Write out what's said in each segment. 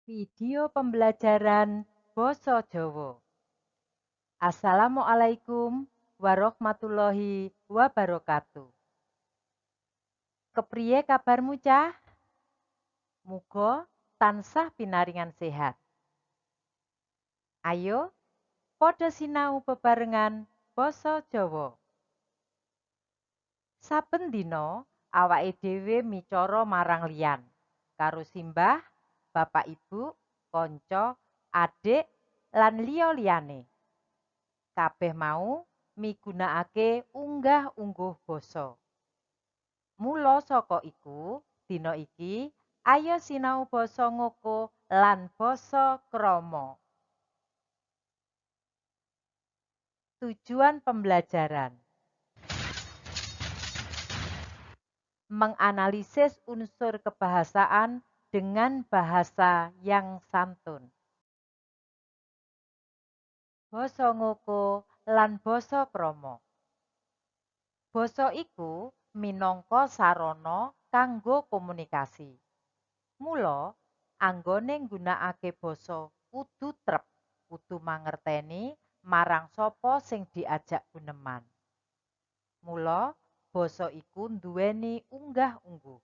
Video pembelajaran Basa Jawa. Assalamualaikum warahmatullahi wabarakatuh. Kepriye kabarmu, Cah? Muga tansah pinaringan sehat. Ayo padha sinau bebarengan basa Jawa. Saben dina awake dhewe micara marang liyan, karo simbah, bapak ibu, kanca, adik, lan liya-liyane. Kabeh mau migunakake unggah-ungguh basa. Mula saka iku, dina iki ayo sinau basa ngoko lan basa krama. Tujuan pembelajaran: menganalisis unsur kebahasaan dengan bahasa yang santun. Basa ngoko lan basa krama. Basa iku minangka sarana kanggo komunikasi. Mula anggone nggunakake basa kudu trep, kudu mangerteni marang sapa sing diajak guneman. Mula basa iku nduweni unggah-ungguh.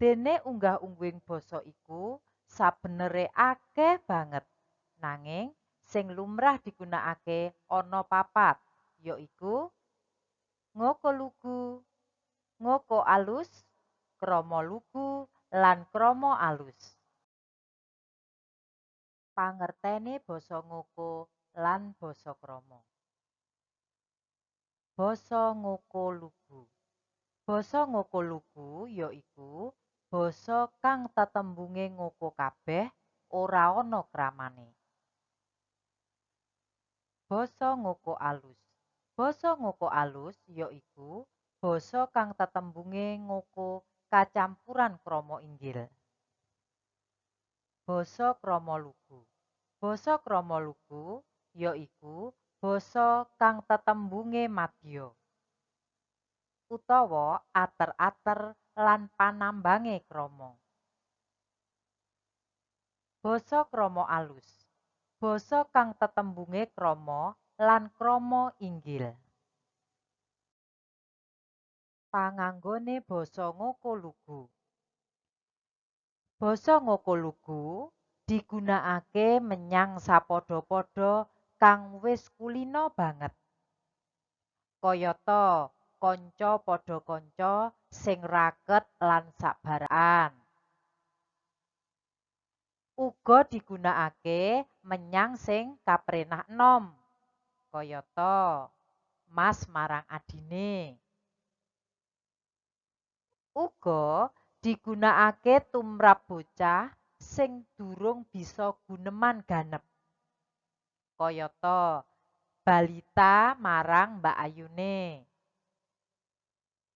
Dene unggah-ungguhing basa iku sabenere akeh banget, nanging sing lumrah digunakake ana papat, yaiku ngoko lugu, ngoko alus, krama lugu, lan krama alus. Pangertene basa ngoko lan basa krama. Basa ngoko lugu. Basa ngoko lugu yaiku basa kang tetembunge ngoko kabeh, ora ana kramane. Basa ngoko alus. Basa ngoko alus yaiku basa kang tetembunge ngoko kacampuran krama inggil. Basa krama lugu. Basa krama lugu yaiku basa kang tetembunge madya utawa ater-ater lan panambange krama. Basa krama alus. Basa kang tetembunge krama lan krama inggil. Panganggone basa ngoko lugu. Basa ngoko lugu digunakake menyang sapadha-padha kang wis kulina banget. Kayata kanca padha kanca sing raket lan sabarakan. Uga digunakake menyang sing kaprenah enom. Kayata mas marang adine. Uga digunakake tumrap bocah sing durung bisa guneman ganep. Kayata balita marang mbak ayune.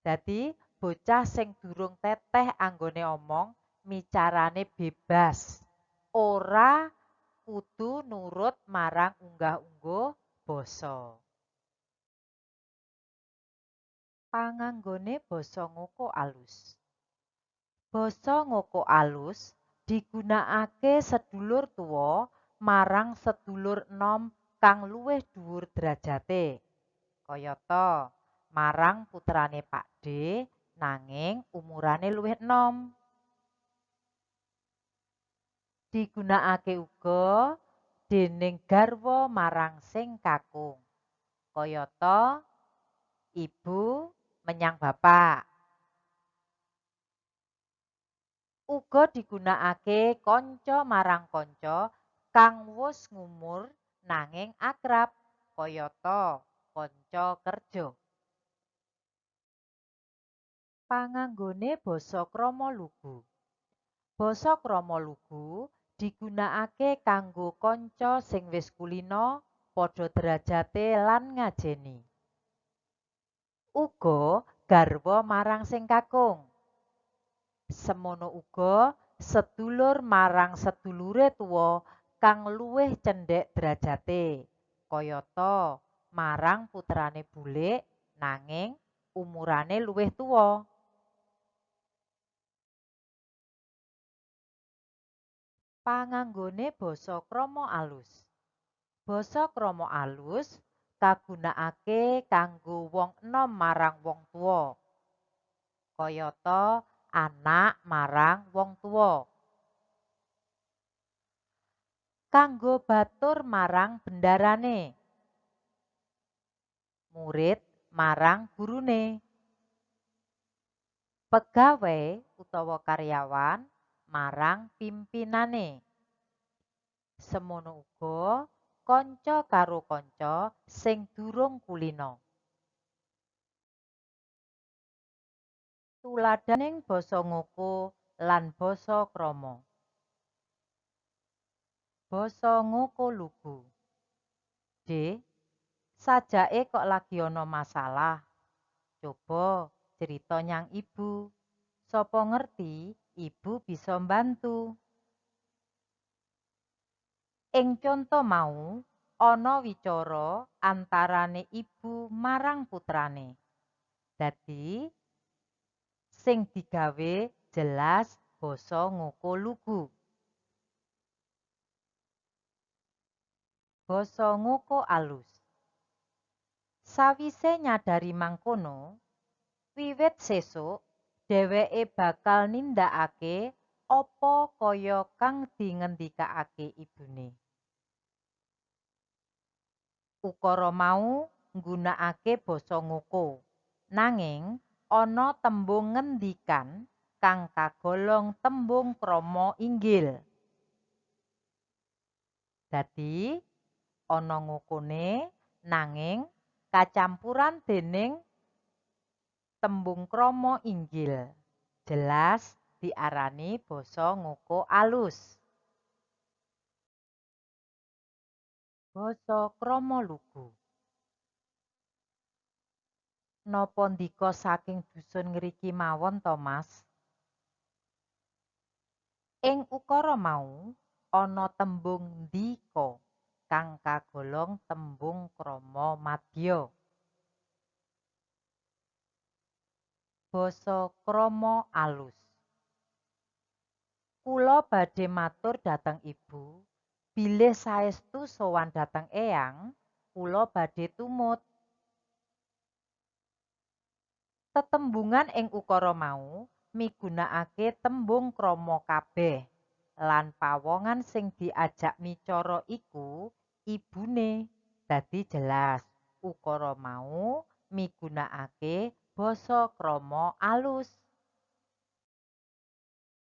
Dadi bocah sing durung teteh anggone omong micarane bebas, ora kudu nurut marang unggah-ungguh basa. Panganggone basa ngoko alus. Basa ngoko alus digunakake sedulur tuwa marang sedulur enom kang luwih dhuwur derajate. Kayata marang putrane Pakde nanging umurane luwih enom. Digunakake uga dening garwa marang sing kakung. Kayata ibu menyang bapak. Uga digunakake kanca marang kanca kang wus ngumur nanging akrab, kayata kanca kerja. Panganggone basa krama lugu. Basa krama lugu digunakake kanggo kanca sing wis kulina, padha derajate lan ngajeni. Uga garwa marang sing kakung. Semono uga sedulur marang sedulure tuwa kang luwih cendhek derajate, kayata marang putrane bulik nanging umurane luwih tuwa. Panganggone basa krama alus. Basa krama alus kagunakake kanggo wong enom marang wong tuwa. Kayata anak marang wong tuwa. Kanggo batur marang bendarane. Murid marang gurune. Pegawe utawa karyawan marang pimpinane. Semono uga kanca karo kanca sing durung kulina. Tuladhaning basa ngoko lan basa krama. Basa ngoko lugu. D. Sajake kok lagi ana masalah. Coba crita nyang ibu. Sapa ngerti ibu bisa mbantu. Ing conto mau ana wicara antarane ibu marang putrane. Dadi sing digawe jelas basa ngoko lugu. Basa ngoko alus. Sawise nyadari mangkono, wiwit sesuk dheweke bakal nindakake apa kaya kang dingendikake ibune. Ukara mau nggunakake basa ngoko, nanging ana tembung ngendikan kang kagolong tembung krama inggil. Dadi ana ngokone nanging kacampuran dening tembung krama inggil. Jelas diarani basa ngoko alus. Basa krama lugu. Napa ndika saking dusun ngriki mawon to, Mas? Ing ukara mau ana tembung ndika kang kagolong tembung krama madya. Basa krama alus. Kula badhe matur dhateng ibu, bilih saestu sowan dhateng eyang, kula badhe tumut. Tetembungan ing ukara mau migunakake tembung krama kabeh lan pawongan sing diajak micara iku ibune. Dadi jelas ukara mau migunakake basa krama alus.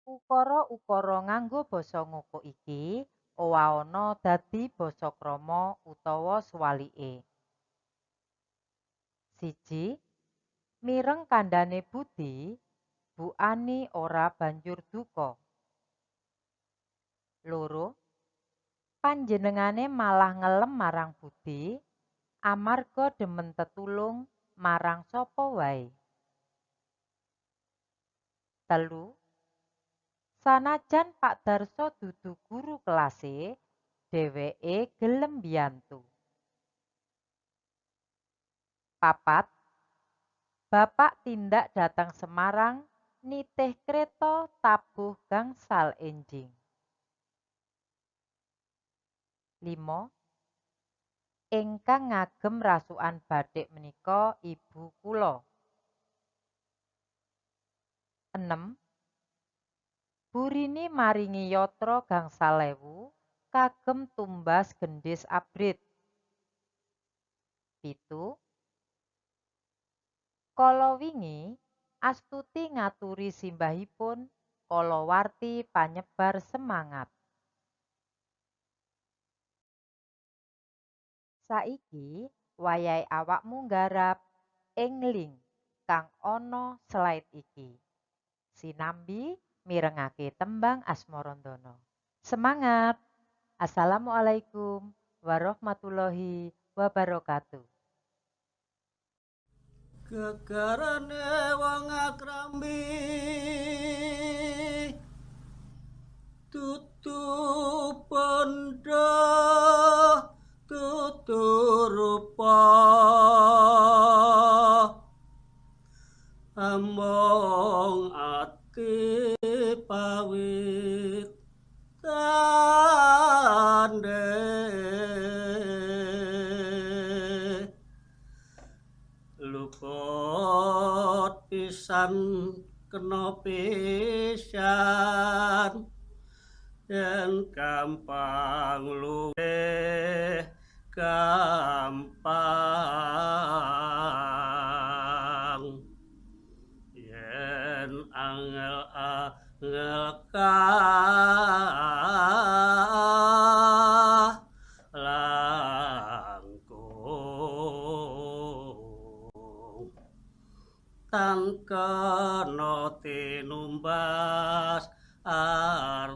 Ukara-ukara nganggo basa ngoko iki owahana dadi basa krama utawa suwalike. 1. Mireng kandhane Budi, Bu Ani ora banjur duka. 2. Panjenengane malah ngelem marang Budi amarga demen tetulung marang sapa wae. 3. Sanajan Pak Darso dudu guru kelase, dheweke gelem mbiyantu. 4. Bapak tindak dhateng Semarang nitih kreta tabuh gangsal enjing. 5. Ingkang ngagem rasukan bathik menika ibu kula. 6. Bu Rini maringi yatra gangsal ewu kagem tumbas gendhis abrit. 7. Kala wingi Astuti ngaturi simbahipun kalawarti panyebar semangat. Saiki wayahe awakmu nggarap ing link kang ana slide iki. Sinambi mirengake tembang Asmarandana. Semangat! Assalamualaikum warahmatullahi wabarakatuh. Gegarane wong akrambi tutu pendo tutu rupa among ati pawit. kena pisan, yen gampang luwih gampang, yen angel angel langkung, tan kena tinumbas arta.